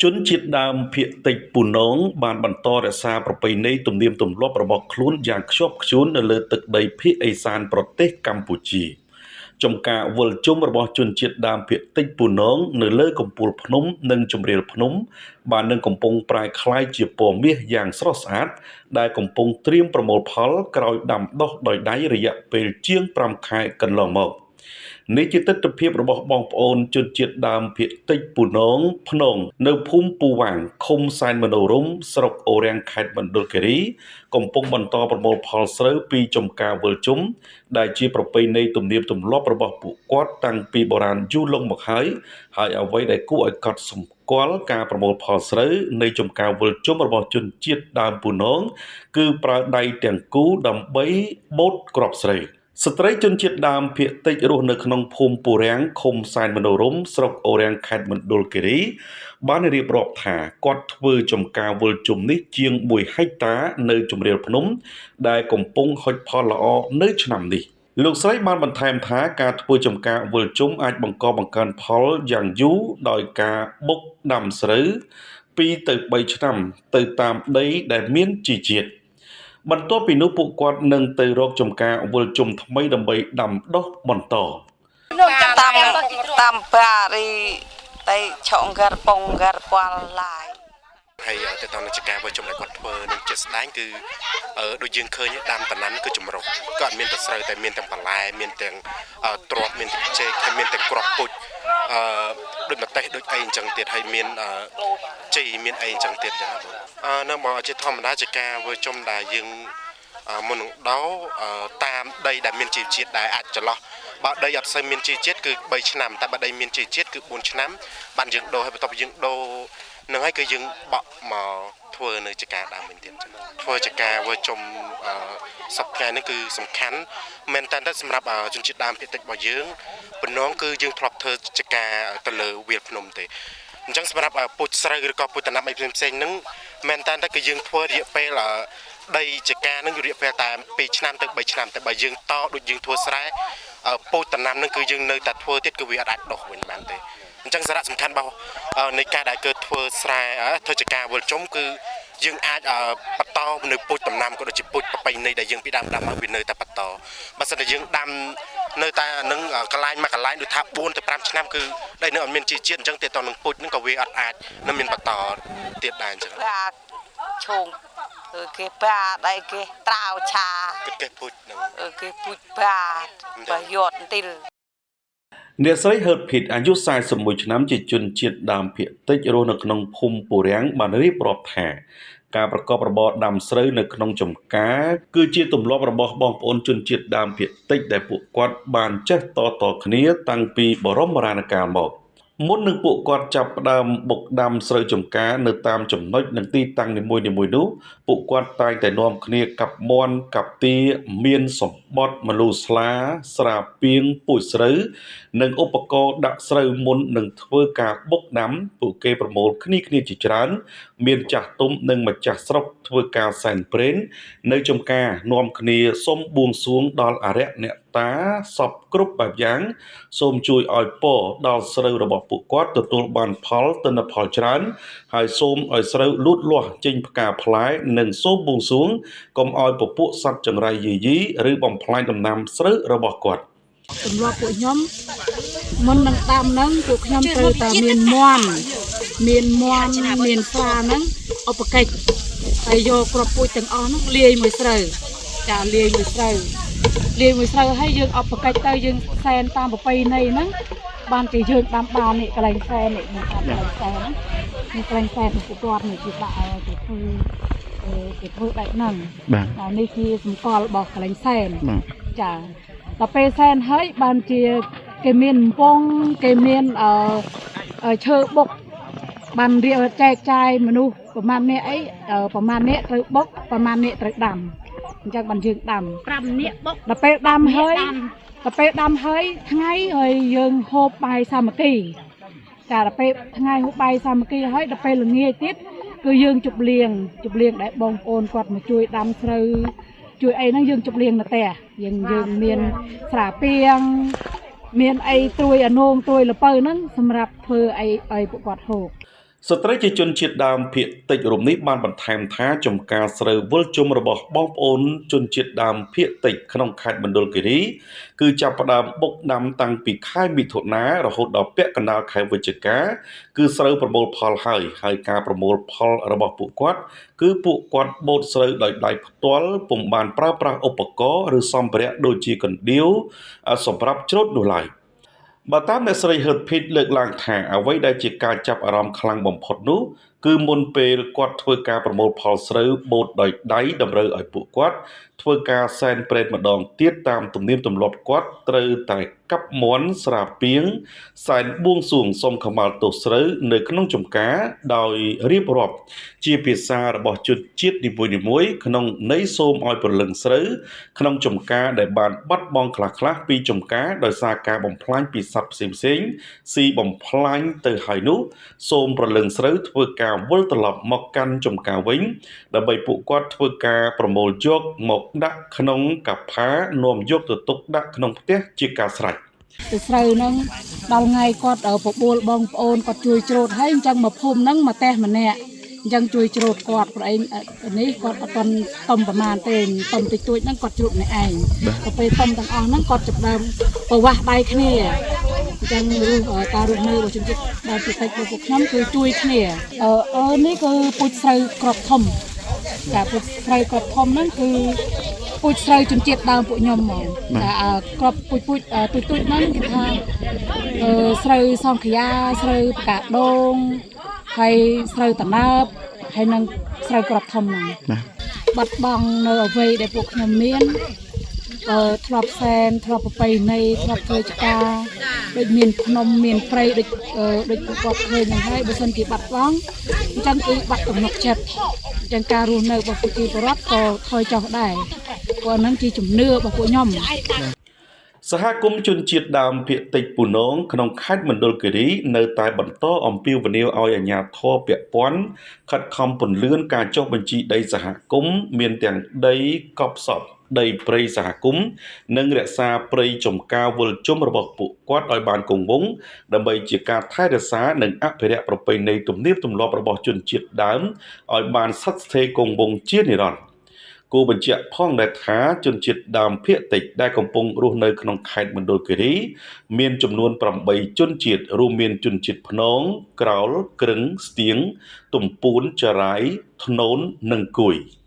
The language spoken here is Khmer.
ជនជាតិដើមភាគតិចពូនងបានបន្តរក្សាប្រពៃណីទំនៀមទម្លាប់របស់ខ្លួនយ៉ាងខ្ជាប់ខ្ជួននៅលើទឹកដីភាគឦសានប្រទេសកម្ពុជា ចំការវិលជុំរបស់ជនជាតិដើមភាគតិចពូនងនៅលើកំពូលភ្នំនិងជម្រាលភ្នំ បាននឹងកំពុងប្រែក្លាយជាពណ៌មាសយ៉ាងស្រស់ស្អាត ដែលកំពុងត្រៀមប្រមូលផលក្រោយដាំដុះដោយដៃរយៈពេលជាង5ខែកន្លងមកនេះជាទិដ្ឋភាពរបស់បងប្អូនជនជាតិដើមភាគតិចពូនងភ្នងនៅភូមិពូវាងឃុំសែនមនោរម្យស្រុកអូរាំងខេត្តមណ្ឌលគិរីកំពុងបន្តប្រមូលផលស្រូវពីចំការវិលជុំដែលជាប្រពៃណីទំនៀមទម្លាប់របស់ពួកគាត់តាំងពីបុរាណយូរលង់មកហើយហើយអ្វីដែលគួរឲ្យកត់សម្គាល់ការប្រមូលផលស្រូវនៃចំការវិលជុំរបស់ជនជាតិដើមពូនងគឺប្រើដៃទាំងគូដើម្បីបូតគ្រាប់ស្រូវស្ត្រីជនជាតិដើមភាគតិចរស់នៅក្នុងភូមិពូរាំងឃុំសែនមនោរម្យស្រុកអូរាំងខេត្តមណ្ឌលគិរីបានរៀបរាប់ថាគាត់ធ្វើចំការវិលជុំនេះជាង1ហិកតានៅជម្រាលភ្នំដែលកំពុងហុចផលល្អនៅឆ្នាំនេះលោកស្រីបានបន្ថែមថាការធ្វើចំការវិលជុំអាចបង្កបង្កើនផលយ៉ាងយូរដោយការបុកដាំស្រូវ2ទៅ3ឆ្នាំទៅតាមដីដែលមានជីជាតិបន្ទាប់ពីនោះពួកគាត់នឹងទៅរកចំការវិលជុំថ្មីដើម្បីដាំដុះបន្ត តាមតាមបារីតៃឆងការពងការប៉ាល់ឡាយ ហើយទៅតាមចការវិលជុំដែលគាត់ធ្វើនឹងជាស្ដែងគឺដូចយើងឃើញដាំតំណាំគឺចម្រុះក៏អត់មានតែស្រូវតែមានទាំងបន្លែមានទាំងទ្របមានទាំងចេកហើយមានទាំងគ្រាប់ពូជដូចម្ទេសដូចអីអញ្ចឹងទៀតហើយមានជីមានអីអញ្ចឹងទៀតចឹងនៅមកជាធម្មតាចការវិលជុំដែលយើងមុននឹងដោតាមដីដែលមានជីវជាតិដែលអាចចន្លោះបើដីអត់សូវមានជីជាតិគឺ3ឆ្នាំតែបើដីមានជីជាតិគឺ4ឆ្នាំបានយើងដូរហើយបន្ទាប់យើងដូរនឹងហើយគឺយើងបក់មកធ្វើនៅចការដើមវិញទៀតចឹងធ្វើចការវិលជុំសប្តាហ៍នេះគឺសំខាន់មែនតើតែសម្រាប់ជនជាតិដើមភាគតិចរបស់យើងប៉ុណ្ណងគឺយើងធ្លាប់ធ្វើចការទៅលើវាលភ្នំទេអញ្ចឹងសម្រាប់ពូជស្រូវឬក៏ពូជដំណាំអីផ្សេងៗហ្នឹងមែនតើតែគឺយើងធ្វើរយៈពេលដីចការហ្នឹងរយៈពេលតែ2ឆ្នាំទៅ3ឆ្នាំតែបើយើងតដូចយើងធ្វើស្រែពូជដំណាំហ្នឹងគឺយើងនៅតែធ្វើទៀតគឺវាអត់អាចដុះវិញបានទេអញ្ចឹងសារៈសំខាន់របស់នៃការដែលគឺធ្វើស្រែធ្វើចការវិលជុំគឺយើងអាចបន្តនៅពូជដំណាំក៏ដូចជាពូជប្រពៃណីដែលយើងពីដើមដាំមកវានៅតែបន្តបើសិនតែយើងដាំនៅតែនឹងកន្លែងមួយកន្លែងដូចថា4ទៅ5ឆ្នាំគឺដីនៅអត់មានជីជាតិអញ្ចឹងទៀតតនឹងពូជហ្នឹងក៏វាអត់អាចនឹងមានបន្តទៀតដែរអញ្ចឹង ឈោងគេបាដៃគេត្រាវឆាគេពូជហ្នឹងគេពូជបាប្រយោជន៍ទីល អ្នកស្រីហឺតភីតអាយុ41ឆ្នាំជាជនជាតិដើមភាគតិចរស់នៅក្នុងភូមិពូរាំងបានរៀបរាប់ថាការប្រកបរបរដាំស្រូវនៅក្នុងចំការគឺជាទម្លាប់របស់បងប្អូនជនជាតិដើមភាគតិចដែលពួកគាត់បានចេះតៗគ្នាតាំងពីបរមរានកាលមកមុននឹងពួកគាត់ចាប់ផ្ដើមបុកដាំស្រូវចំការនៅតាមចំណុចនិងទីតាំងនីមួយៗនោះពួកគាត់តែងតែនាំគ្នាកាប់មាន់កាប់ទាមានសម្បត្តិម្លូស្លាស្រាពីងពូជស្រូវនិងឧបករណ៍ដាក់ស្រូវមុននឹងធ្វើការបុកដាំពួកគេប្រមូលគ្នាជាច្រើនមានចាស់ទុំនិងម្ចាស់ស្រុកធ្វើការសែនព្រេននៅចំការនាំគ្នាសុំបួងសួងដល់អរិយអ្នកតាសពគ្រប់បែបយ៉ាងសូមជួយឲ្យពរដល់ស្រូវរបស់ពួកគាត់ទទួលបានផលទិន្នផលច្រើនហើយសូមឲ្យស្រូវលូតលាស់ចេញផ្កាផ្លែនិងសូមបួងសួងកុំឲ្យពពួកសត្វចង្រៃយាយីឬបំផ្លាញដំណាំស្រូវរបស់គាត់ ទម្លាប់ពួកខ្ញុំមុននឹងដាំហ្នឹងពួកខ្ញុំត្រូវតែមានមាន់មានស្រាហ្នឹងឧបកិច្ចហើយយកគ្រាប់ពូជទាំងអស់ហ្នឹងលាយមួយស្រូវចាលាយមួយស្រូវហើយយើងឧបកិច្ចទៅយើងសែនតាមប្រពៃណីហ្នឹងបានគេយើងដាំបាននេះកន្លែងសែននេះកន្លែងសែនហ្នឹងនេះកន្លែងសែនពួកគាត់នេះគេដាក់គេធ្វើបែបហ្នឹងបាទនេះជាសម្គាល់របស់កន្លែងសែនចាដល់ពេលសែនហើយបានជាគេមានកំពង់គេមានឈើបុកបានរៀបចែកចាយមនុស្សប្រហែលអ្នកអីប្រហែលអ្នកត្រូវបុកប្រហែលអ្នកត្រូវដាំអញ្ចឹងបានយើងដាំ 5នាក់បុក ដល់ពេលដាំហើយថ្ងៃហើយយើងហូបបាយសាមគ្គីចាដល់ពេលថ្ងៃហូបបាយសាមគ្គីហើយដល់ពេលល្ងាចទៀតគឺយើងជប់លៀងដែលបងប្អូនគាត់មកជួយដាំស្រូវជួយអីហ្នឹងយើងជប់លៀងនៅផ្ទះយើងមានស្រាពីងមានអីត្រួយអានោងត្រួយល្ពៅហ្នឹងសម្រាប់ធ្វើអីឲ្យពួកគាត់ហូប ស្ត្រីជាជនជាតិដើមភាគតិចរូបនេះបានបន្ថែមថាចំការស្រូវវិលជុំរបស់បងប្អូនជនជាតិដើមភាគតិចក្នុងខេត្តមណ្ឌលគិរីគឺចាប់ផ្ដើមបុកដាំតាំងពីខែមិថុនារហូតដល់ពាក់កណ្ដាលខែវិច្ឆិកាគឺស្រូវប្រមូលផលហើយហើយការប្រមូលផលរបស់ពួកគាត់គឺពួកគាត់បូតស្រូវដោយដៃផ្ទាល់ពុំបានប្រើប្រាស់ឧបករណ៍ឬសម្ភារៈដូចជាកណ្ដៀវសម្រាប់ច្រូតនោះឡើយបើតាមអ្នកស្រីហឺតភីតលើកឡើងថាអ្វីដែលជាការចាប់អារម្មណ៍ខ្លាំងបំផុតនោះគឺមុនពេលគាត់ធ្វើការប្រមូលផលស្រូវបូតដោយដៃតម្រូវឲ្យពួកគាត់ធ្វើការសែនព្រេនម្ដងទៀតតាមទំនៀមទម្លាប់គាត់ត្រូវតែកាប់មាន់ស្រាពៀងសែនបួងសួងសុំខមាទោសស្រូវនៅក្នុងចំការដោយរៀបរាប់ជាភាសារបស់ជនជាតិនីមួយៗក្នុងន័យសូមឲ្យព្រលឹងស្រូវក្នុងចំការដែលបានបាត់បង់ខ្លះៗពីចំការដោយសារការបំផ្លាញពីសត្វផ្សេងៗស៊ីបំផ្លាញទៅហើយនោះសូមព្រលឹងស្រូវធ្វើការវិលត្រឡប់មកកាន់ចំការវិញដើម្បីពួកគាត់ធ្វើការប្រមូលយកមកដាក់ក្នុងកផានាំយកទៅទុកដាក់ក្នុងផ្ទះជាការស្រេច ទៅស្រូវហ្នឹងដល់ថ្ងៃគាត់បបួលបងប្អូនគាត់ជួយច្រូតហើយអញ្ចឹងមកភូមិហ្នឹងមកតេះម្នាក់អញ្ចឹងជួយច្រូតគាត់ព្រោះឯងនេះគាត់អត់ទាន់តំប្រមាណទេតំតិចតួចហ្នឹងគាត់ច្រូតម្នាក់ឯងដល់ពេលតំទាំងអស់ហ្នឹងគាត់ចាប់ដើមប្រវាស់ដៃគ្នាអញ្ចឹងរស់ការរស់នៅរបស់ជនជាតិដើមភាគតិចរបស់ពួកខ្ញុំគឺជួយគ្នានេះគឺពូជស្រូវក្របធំចាពូជស្រូវក្របធំហ្នឹងគឺពូជស្រូវជនជាតិដើមពួកខ្ញុំហ្មងតែក្របពូជពូជទូចទូចហ្នឹងគេថាស្រូវសង្ខយាស្រូវផ្កាដូងហើយស្រូវតំណើបហើយនឹងស្រូវក្របធំហ្នឹងបាត់បង់នៅអ្វីដែលពួកខ្ញុំមានធ្លាប់សែនធ្លាប់ប្រពៃណីធ្លាប់ធ្វើចការដូចមានភ្នំមានព្រៃដូចដូចពួកគាត់ឃើញហ្នឹងហើយបើសិនគេបាត់បង់អញ្ចឹងគឺបាត់ទំនុកចិត្តអញ្ចឹងការរស់នៅរបស់ប្រជាពលរដ្ឋក៏ថយចុះដែរព្រោះហ្នឹងជាជំនឿរបស់ពួកខ្ញុំ សហគមន៍ជនជាតិដើមភាគតិចពូនងក្នុងខេត្តមណ្ឌលគិរីនៅតែបន្តអំពាវនាវឲ្យអាជ្ញាធរពាក់ព័ន្ធខិតខំពន្លឿនការចុះបញ្ជីដីសហគមន៍មានទាំងដីកប់សពដីព្រៃសហគមន៍និងរក្សាព្រៃចំការវិលជុំរបស់ពួកគាត់ឲ្យបានគង់វង្សដើម្បីជាការថែរក្សានិងអភិរក្សប្រពៃណីទំនៀមទម្លាប់របស់ជនជាតិដើមឲ្យបានស្ថិតស្ថេរគង់វង្សជានិរន្តរ៍គូបញ្ជាក់ផងដែរថាជនជាតិដើមភាគតិចដែលកំពុងរស់នៅក្នុងខេត្តមណ្ឌលគិរីមានចំនួន8ជនជាតិរួមមានជនជាតិភ្នងក្រោលក្រឹងស្ទៀងទំពូនចរាយធ្នូននិងគួយ។